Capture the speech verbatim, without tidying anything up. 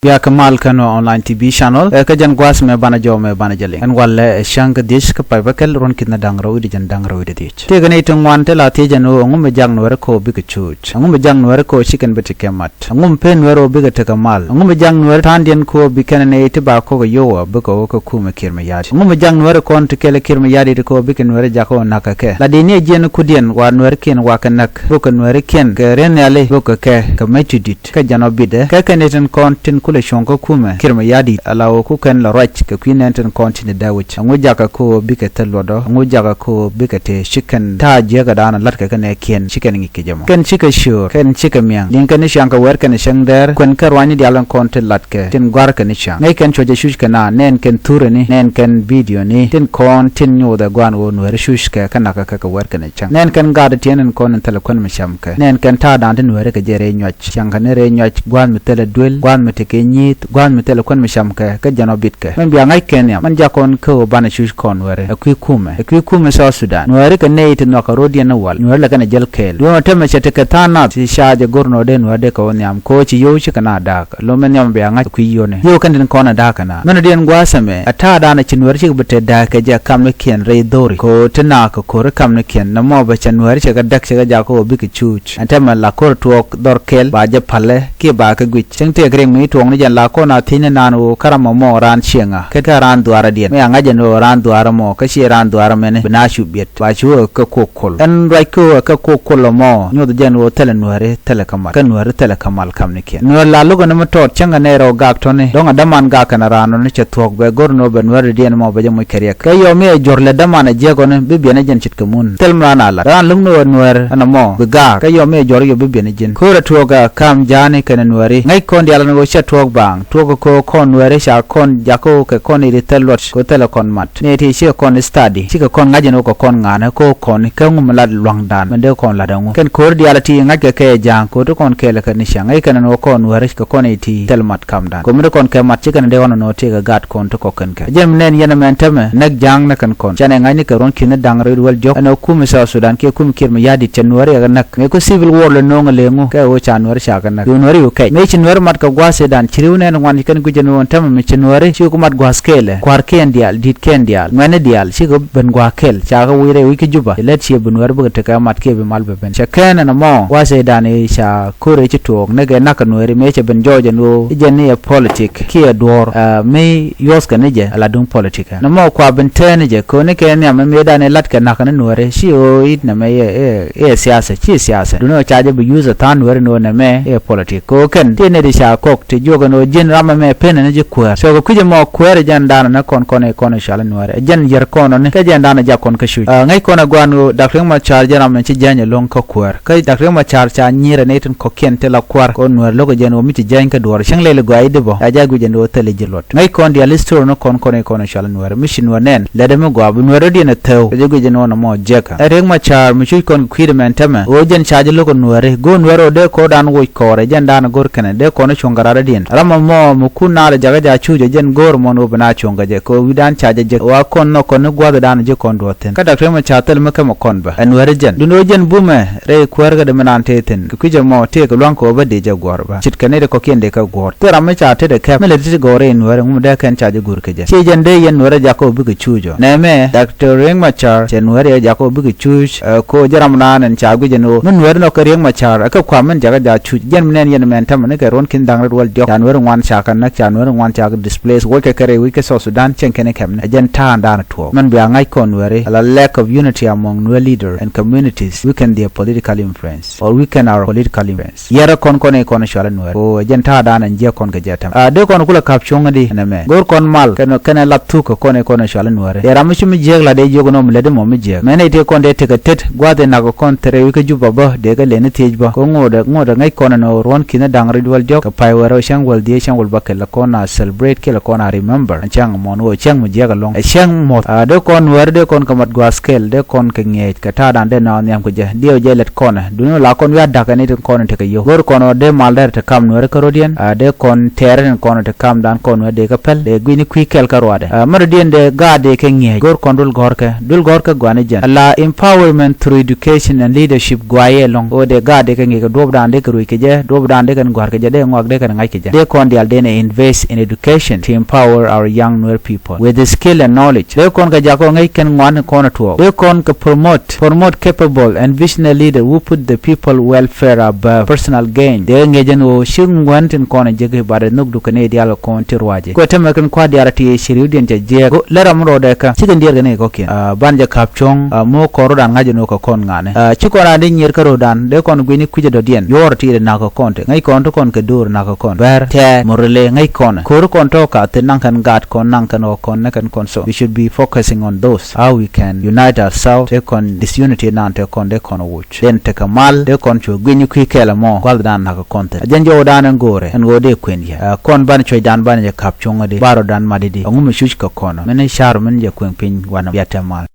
Bia kɛ mal kä Nuer Online T V channel, ɛ kä jɛn gua̱a̱th mɛ banɛ jɔw mɛ banɛ jɛ liŋ. Ɛn walɛ ɛ cäŋ kä dhiec kä pay bä kɛl ruɔ̱n ki̱n da̱ŋ rɛw i̱ di jɛn da̱ŋ rɛw i̱ di dhiec. Tëëkɛ nɛy ti ŋuan ti la thiec ɛn ɣöö ɛŋu mi jak Nuɛɛri kɛ ɣöö bikɛ cuuc? Ɛŋu mi jak Nuɛɛri kɛ ɣöö ci kɛn bi tekɛ mat? Ɛŋu mi pen Nuɛɛri ɣöö bikɛ tekɛ mal? Ɛŋu mi jak Nuɛɛri ta̱a̱ndiɛn kɛ ɣöö bi kɛn nɛy ti ba kɔk ɛ yio̱w ɛ bikɛ ɣöö kɛ kumɛ Kiir Mayardit? Ɛŋu mi jak Nuɛɛri kɔn ti kɛl ɛ Kiir Mayardit kɛ ɣöö bikɛ Nuɛɛri jak ɣöö na̱k kɛ kɛ? La di ni ɛ jiɛn kudiɛn wa Nuɛɛri kiɛn wa kɛ näk, bikɛ Nuɛɛri kiɛn kɛ riɛn nhiali bikɛ kɛ kɛ mec ti di̱t. Kä jɛn ɔ bitdɛ kä kɛn i̱ tin kɔn tin kulɛ cuɔ̱ŋ kä kumɛ Kiir Mayardit ala ɣöö ku kɛn lɔ ruac kɛ kui̱ nɛn tin kɔn tin i̱ dee wi̱c. Ɛŋu jakä kɛ ɣöö bikɛ thil luɔtdɔ? Ɛŋu jakä kɛ ɣöö bikɛ tëë ci kɛn ta̱a̱ jiäkädan la̱tkɛ kɛ nɛɛkiɛn ci kɛn ŋi̱c kɛ jɛ mɔ? Kɛn cikɛ ciöör, kɛn cikɛ miaŋ. Liŋ kɛn i̱ ciaŋ kɛ wɛr kɛn i̱ cäŋ dɛɛr, kuɛn kä ruanyni diaal in kɔn tin la̱tkɛ tin gua̱r kɛn i̱ ciaŋ. Ŋäc kɛn cuɔ̱cɛ cuc kɛ naan, nɛn kɛn thurɛni, nɛn kɛn bidioni tin kɔn tin nyothɛ gua̱a̱n ɣöö Nuɛɛri cuc kɛ kä nakä kɛ kɛ wɛr kɛn i̱ cäŋ. Nɛn kɛn gaat tiɛn in kɔn in thilɛ kuɛn mi cam kɛ. Nɛn kɛn ta̱a̱dan ti Nuɛɛri kɛ jɛ rɛy nyuac. Ciaŋkɛ ni rɛy nyuac, gua̱a̱th mi thilɛ duel, gua̱a̱th mi tekɛ nyi̱i̱th, gua̱a̱th mi thilɛ kuɛn mi cam kɛ, kä jɛn ɔ bitkɛ. Min bia ŋa̱c kɛ nhiam, min jak kɔn kä ɣöö banɛ cuc kɔn Nuɛɛri. Ɛ kui̱ kumɛ, ɛ kui̱ kumɛ South Sudan. Nuɛɛri kɛ nɛy ti nhɔakɛ ro̱diɛn ni wal, Nuɛɛri lɛ kɛn ɛ jäl kɛɛl. Duundɛ tämɛ cɛ tekɛ tha̱a̱ŋ nath, ci ca jɛ go̱r nɔ dee Nuɛɛri dee kɛ wä nhiam, kɛ ɣöö ci yio̱w cikɛ na da̱a̱k. Lo̱mɛ nhiam bia ŋa̱c ɛ kui̱ yio̱ni. Yio̱w kɛn tin kɔn ɛ da̱a̱k kɛ na. Mɛn diɛn gua̱a̱th ɛmɛ, ɛ ta̱a̱dan ɛ ci Nuɛɛri cikɛ bi te da̱a̱k kɛ jɛ kamnikiɛn rɛy dho̱ri. Kɛ ɣöö ti naak kɛ ko̱ri kamnikiɛn, nɔmɔ bɛ cɛ Nuɛɛri cɛ kɛ däk cɛ kɛ jak kɛ ɣöö bikɛ cuuc. Ɛn tɛmɛ la ko̱r tuɔɔk dhɔr kɛl ba jɛ palɛ kiɛ ba kɛ guic. Cäŋ tëëk riɛŋ mi tuɔɔkni jɛn la kɔn a thiecni naan ɣöö kä ram ɛmɔ raan cieŋa kä kä raan dhuaaradiɛn. Mi a ŋa̱c ɛn ɣöö raan dhuaar ɛmɔ kä ciɛ raan dhuaar ɛmɛni bi na cu biɛt ba cu ɣä kɛ kok kol. Ɛn ruac kä ɣä kɛ kok kol ɛmɔ nyuɔth jɛn ɣöö thilɛ Nuɛɛri thilɛ kä mal. Kä Nuɛɛri thilɛ kä mal kamnikiɛn. Nuɛɛri la lo̱kɛ ni mi tɔɔt cäŋ kɛ nɛy rɛw gak tɔ̱ni dɔ̱ŋ a däman gak kɛn a raan ɔni cɛ thuɔ̱k bɛ go̱r ni ɣöö bɛ Nuɛɛri diɛn ɛmɔ bɛ jɛ moc kɛ riɛk. Kä yɔm mi ɛ jɔr lɛ däman a jiäk ɔni bi biɛn ɛ jɛn ce̱tkɛ mun. Thil mi raan a lat. Raan lo̱k ni ɣöö Nuɛɛr ɛn ɛmɔ bi gaak. Kä yɔm mi ɛ jɔr yɔ bi biɛn ɛ ji̱n. Ko̱r ɛ tuɔɔk ɛ kam ja̱a̱ni kɛnɛ Nuɛɛri. Ŋäc kɔn diaal ɛn ɣöö cɛ tuɔɔk baaŋ. Tuɔɔk ɛ ko̱ kɔn Nuɛɛri ca kɔn jakä ɣöö kɛ kɔn i̱ ri thil luɔt. Ko̱ thilɛ kɔn mat. Nɛy ti cikɛ kɔn study. Cikɛ kɔn ŋa̱c ɛn ɣöö kɛ kɔn ŋa̱a̱nɛ ko̱ kɔn kɛ ŋum lat lua̱ŋdan. Mɛn dee kɔn lat ɛŋu. Kɛn ko̱r diaal ti ŋa̱ckɛ kɛ ja̱a̱ŋ ko̱r ti kɔn kɛɛl kɛ ni ciaŋ. Ŋäc kɛn ɛn ɣöö kɔn Nuɛɛri kɛ kɔn i̱ ti thil mat kamdan. Ko̱r mi ti kɔn kɛ mat ci kɛn dee ɣɔn ɛn ɣöö ti kɛ gaat kɔn ti kɔk kɛn kɛ. Jɛn mi nɛn yɛn ɛmɛn tämɛ näk ja̱a̱ŋ ni kɛn kɔn. Canɛ ŋa̱cni kɛ ruɔ̱n ki̱n ni da̱ŋ rɛy duel diɔ̱k. Ɛn ɣöö kumɛ South Sudan kiɛ kumɛ Kiir Mayardit cɛ Nuɛɛri ɛ kɛ näk. Mëë ku civil war lɛ no̱o̱ŋ ɛ leŋu kɛ ɣöö ca Nuɛɛri ca kɛ näk. Duun Nuɛɛri yu kɛc. Mëë ci Nuɛɛri mat kɛ gua̱a̱th Sudan ci ri̱w nɛn ŋuan ci kɛn gui̱c ɛn ɣöö tämɛ mi ci Nuɛɛri ci ku mat gua̱a̱th kɛɛlɛ. Kua̱rkiɛn diaal, di̱tkiɛn diaal, ŋuɛ̈tni diaal cikɛ ben gua̱a̱th kɛɛl. Ca kɛ wi̱i̱ rɛy wi̱c kä Juba. Ci lät ciɛ bi Nuɛɛri bikɛ tekɛ mat kiɛ bi mal bɛ ben. Cɛ kɛn ɛn ɛmɔ gua̱a̱th Sudan i̱ ca ko̱r ëë ci tuɔɔk ni kɛ nak kɛ Nuɛɛri mëë cɛ ben jɔɔc ɛn ɣöö i̱ jɛn ni ɛ politik kiɛ duɔ̱ɔ̱r, ɛ, mi yuɔthkɛ ni jɛ ala duŋ politik. Nɔmɔ kua ben tɛɛni jɛ ko̱ni kɛ nhiam mi mëëdan i̱ latkɛ nakä ni Nuɛɛri ci ɣöö i̱ nɛmɛ i̱ ɛ, ɛ, ɛ siasa, ci siasa. Duundɛ ɣöö ca jɛ bi yuuth ɛ tha̱a̱ŋ Nuɛɛri ni ɣöö nɛmɛ i̱ ɛ politik. Kɛ ɣöö kɛn ti nɛy ti ca kɔk ti jiök ɛn ɣöö ji̱n ram ɛmɛ pen ɛn ji̱ kuäär. So kɛ kui̱c ɛmɔ kuäär ɛ jɛn daanɔ ni kɔn kɔn i̱ kɔn i̱ cɔal i̱ Nuɛɛri. Ɛ jɛn yär kɔn ɔ ni kä jɛn daanɔ jak kɔn kä cuc. Ɛ, ŋäc kɔn ɛ gua̱a̱n ɣöö Dak Riek Machar jɛn ram ɛn ci jäny ɛlɔ̱ŋ kä kuäär. Kä Dak Riek Machar ca nyier ɛ nɛy tin kɔ̱kiɛn ti la kua̱r kɛ ɣöö Nuɛɛr lo̱kɛ jɛn ɣöö mi ci jäny kä duɔ̱ɔ̱r cäŋ lɛy lɛ gɔaa i̱ di bä. Ca jɛ guic ɛn ɣöö thilɛ ji̱ luɔt. Ŋäc kɔn diaal history ni kɔn kɔn i̱ kɔn i̱ cɔal i̱ Nuɛɛri. Mi ci Nuɛɛr nɛn. Lɛt ɛmɛ gɔaa bi Nuɛɛr rɔ̱diɛn ɛ thäw. Ca jɛ guic ɛn ɣöö nɔmɔ jiäkä. Ɛ Riek Machar mi cuc kɔn kɛ kui̱dɛ mɛn tämɛ. Ɣöö jɛn ca jɛ lo̱k ɛ Nuɛɛri. Go̱o̱r Nuɛɛr ɣöö dee ko̱r dan woc kɔɔrɛ jɛn dan go̱r kɛnɛ. Dee kɔn i̱ cuɔ̱ŋ kɛ rat rɔ̱diɛn. Ram ɛmɔ mi kun naar jakä ja cuc ɛ jɛn go̱o̱r mɔn ɣöö bi na cuɔ̱ŋ kɛ jɛ. Kɛ ɣöö wi̱dan ca jɛ jek. Ɣöö a kɔn nhɔk kɔn ni gua̱a̱th dan ji̱ kɔn duɔ̱ɔ̱r thi̱n. Kä Dak Riek Machar thil mi kɛmɛ kɔn bä. Ɛ Nuɛɛri jɛn. Duundɛ ɣöö jɛn bumɛ. Rɛy kuäär kä dee mi naan tëë thi̱n kɛ kui̱c ɛmɔ tëëkɛ lua̱ŋ kɛ ɣöö bä dee jɛ guɔ̱ɔ̱r bä. Ce̱tkɛ nɛy ti kɔ̱kiɛn dee kɛ guɔ̱ɔ̱r. Thil ram mi ca tetdɛ kɛp mi lɛ ti ti gɔ̱ɔ̱r rɛy Nuɛɛri ŋu mi dee kɛn ca jɛ guur kɛ jɛ. Ciɛ jɛn dee yɛn Nuɛɛri jakä ɣöö bikɛ cuuc ɔ. Nɛmɛ Doctor Riek Machar cɛ Nuɛɛri ɛ jakä ɣöö bikɛ cuuc, ɛ, kɛ ɣöö jɛ ram naan ɛn ca guic ɛn ɣöö mi Nuɛɛri nɔk kɛ Riek Machar ɛ kɛ kua̱m min jakä ja cuuc. Jɛn mi nɛn yɛn mɛn tämɛ ni kɛ ruɔ̱n ki̱n da̱ŋ rɛy duel diɔ̱k. Ca Nuɛɛri ŋuan ca kɛ näk, ca Nuɛɛri ŋuan ca kɛ displace. Wockɛ kɛ rɛy wi̱c kä South Sudan cieŋ kɛn kɛmni. Ɛ jɛn ta̱a̱ da̱a̱n tuɔɔk. Min bia ŋa̱c kɔn Nuɛɛri ala lack of unity among Nuer leader and communities weaken their political influence or weaken our political influence. Yɛrɛ kɔn kɔn i̱ kɔn i̱ cɔal i̱ Nuɛɛri. Ko ɛ jɛn ta̱a̱ da̱a̱n ɛn jiɛk kɔn kɛ jɛ tɛm. A dee kɔn kulɛ ka̱p cuɔ̱ŋ di ɛn ɛmɛ. Go̱o̱r kɔn mal kɛn kɛn ɛ lath thuk kɛ kɔn i̱ kɔn i̱ cɔal i̱ Nuɛɛri. Ɛ ram mi ci mi jiɛk la dee jiök ɛn ɣöö mi lät ɛmɔ mi jiɛk. Mɛn i̱ tëë kɔn dee tekɛ tet gua̱a̱th i̱ nak kɔn thɛrɛ wi̱i̱ kä Juba bä dee kɛ lɛni thiec bä. Ko ŋo̱o̱dɛ ŋo̱o̱dɛ ŋäc kɔn ɛn ɣöö ruɔ̱n ki̱n i̱ da̱ŋ rɛy duel diɔ̱k kɛ pay wɛɛr ɣöö cäŋ wäl dhieec cäŋ wäl bäkɛl lɛ kɔn a celebrate kiɛ lɛ kɔn a remember. Cäŋ mɔn ɣöö cäŋ mi jiɛk ɛlɔ̱ŋ. Ɛ cäŋ muɔth. A dee kɔn Nuɛɛri dee kɔn kɛ mat gua̱a̱th kɛl dee kɔn kɛ ŋi̱eec kɛ ta̱a̱ da̱a̱n dee naath nhiam kɛ jɛ. Diɛw jɛ lɛt kɔnɛ. Duundɛ la kɔn wi̱i̱ a da̱k ɛn i̱ tin kɔn in tekɛ yio̱w. Go̱o̱r kɔn ɔ dee mal dɛr te kam Nuɛɛri kä rɔ̱diɛn. A dee kɔn tɛɛrɛ tin kɔn in te kam da̱a̱n kɔn wi̱i̱ a dee kɛ pɛl. Dee gui̱ni kui̱ kɛl kä ruaadɛ. A mɛ rɔ̱diɛn dee gaat dee kɛ ŋi̱eec. Go̱o̱r kɔn duel gɔ̱rkɛ. Duel gɔ̱rkɛ gua̱a̱ni jɛn. Ala empowerment through education and leadership gua̱a̱yɛ ɛlɔ̱ŋ. Ɣöö dee gaat dee kɛ ŋi̱eec kɛ duɔ̱ɔ̱p da̱a̱n dee kɛ ruëc kɛ jɛ. Duɔ̱ɔ̱p da̱a̱n dee kɛn gɔ̱a̱r kɛ jɛ dee ŋɔak dee kɛn ŋa̱c kɛ jɛ. Dee kɔn diaal dee nɛ invest in education to empower our young Nuer people with the skill and knowledge. Dee kɔn kɛ jakɔ ŋäc kɛn ŋuan kɔn a tuɔɔk. Dee kɔn kɛ promote, promote capable and visionary leader who put the people welfare above personal gain. Dee ŋi̱eec ɛn ɣöö ci ŋuɛn tin kɔn a jek i̱ bat ɛ nhök dukɛ ni diaal kɔn ti ruac i̱ kuɛ tämɛ kɛn kua̱r diaal ti ci ri̱wdiɛn cɛ jiɛɛk. Go lɛ ram rɔɔdɛ kä ci kɛn diɛɛr kɛ ni kɔ̱kiɛn. Ah, ban jɛ ka̱p cuɔ̱ŋ, ah, mo̱o̱k kɔn rɔ̱dan ŋa̱c ɛn ɣöö kɛ kɔn ŋa̱ni. Ah, ci kɔn raan di nyier kä rɔ̱dan dee kɔn gui̱ni kui̱cä dɔ̱diɛn yuɔr ti ri na̱k kɛ kɔn ti ŋäc kɔn ti kɔn kɛ do̱r na̱k kɛ kɔn bɛr tɛɛ murle ŋäc kɔn ko̱r kɔn tɔ̱ ka thi naŋ kɛn gaat kɔn naŋ kɛn ɣɔk kɔn nɛ kɛn kɔn. So we should be focusing on those, how we can unite ourselves. Te kɔn disunity nan te kɔn de kɔn wuc den tekɛ mal de kɔn cu gui̱ny kui̱ kɛl ɛmɔ gua̱l dan na̱k kɔn thi. Jɛn jɔw dan ɛn go̱o̱rɛ ɛn ɣöö dee kuën yɛ. Ah, kɔn ban cuec dan ban jɛ ka̱p cuŋä di barɔ dan mat di di ɛŋu mi cuc kɛ kɔn mɛn car mɛn jɛ kueŋ piny wanɛ biatɛ mal.